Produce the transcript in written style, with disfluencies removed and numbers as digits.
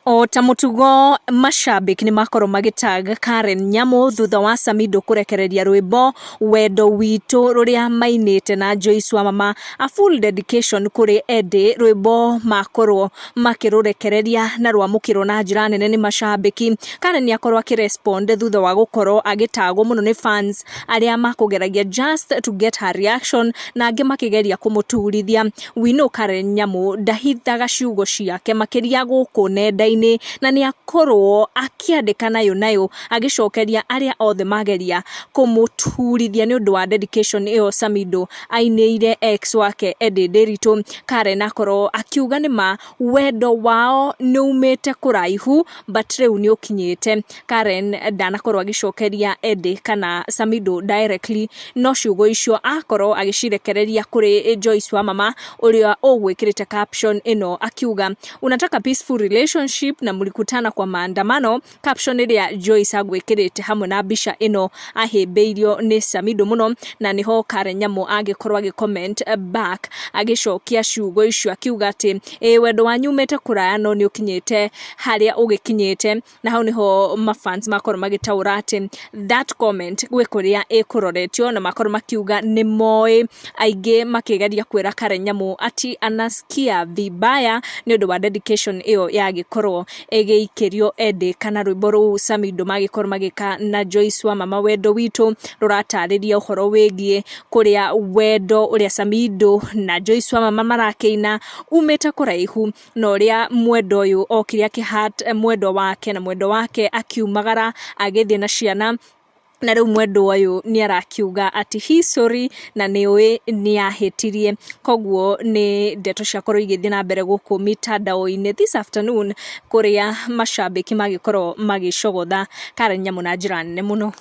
O ta mũtugo mashabiki nĩ makorwo magĩtag Karen Nyamu thutha wa Samidoh kũrekereria rwĩmbo Wendo Witũ rũrĩa mainĩte na Joyce Wamama, a full dedication kũrĩ Eddie, rwĩmbo makorwo makĩrũrekereria na rwamũkĩrwo na njĩra nene nĩ mashabiki. Karen nĩ akorwo akĩ respond thutha wa gũkorwo agĩtagwo mũno nĩ fans arĩa makũgeragia just to get her reaction na angĩ makĩgeria kũmũturithia. We know Karen Nyamu ndahithaga ciugo ciake makĩria gũkũ nenda-inĩ na nĩ akorwo akĩandĩka nayo nayo agĩcokeria arĩa othe mageria kũmũturithia nĩ ũndũ wa dedication ĩyo Samidoh ainĩire ex wake Eddie Ndiritu. Karen akorwo akiuga nĩma wendo wao nĩ umĩte kũraihu but rĩu nĩ ũkinyĩte. Karen ndanakorwo agĩcokeria Eddie kana Samidoh directly no ciugo icio akorwo agĩcirekereria kũrĩ Joyce Wamama ũrĩa ũgwĩkĩrĩte caption ĩno akiuga, "Unataka peaceful relationship na mlikutana kwa maandamano." Caption ĩrĩa Joyce agwĩkĩrĩte hamwe na mbica ĩno ahĩmbĩirio nĩ Samidoh mũno, na nĩho Karen Nyamu agĩkorwo agĩ comment back agĩcokia ciugo icio akiuga atĩ ĩ wendo wanyu umĩte kũraya no nĩ ũkinyĩte harĩa ũgĩkinyĩte. Na hau nĩho mafans makorwo magĩtaũra atĩ that comment gwĩ kũrĩa ĩkũroretio, na makorwo makiuga nĩ moĩ, aingĩ makĩgeria kwĩra Karen Nyamu ati anasikia vibaya nĩ ũndũ wa dedication ĩyo yagĩkorwo ĩgĩikĩrio Eddie kana rwĩmbo rũu Samidoh magĩkorwo magĩka na Joyce Wamama Wendo Witũ, rũratarĩria ũhoro wĩgiĩ kũrĩa wendo ũrĩa Samidoh na Joyce Wamama marakĩina umĩte kũraihu, na ũrĩa mwendo ũyũ okire akĩ mwendo wake na mwendo wake akiumagara agĩthiĩ na ciana, na rĩu mwendwa ũyũ nĩ arakiuga atĩ he sorry na nĩ ũĩ nĩ ahĩtirie. Koguo nĩ ndeto ciakorwo igĩthiĩ na mbere gũkũ mitandao-inĩ this afternoon, kũrĩa mashabiki magĩkorwo magĩcogotha Karen Nyamu na njĩra nene mũno.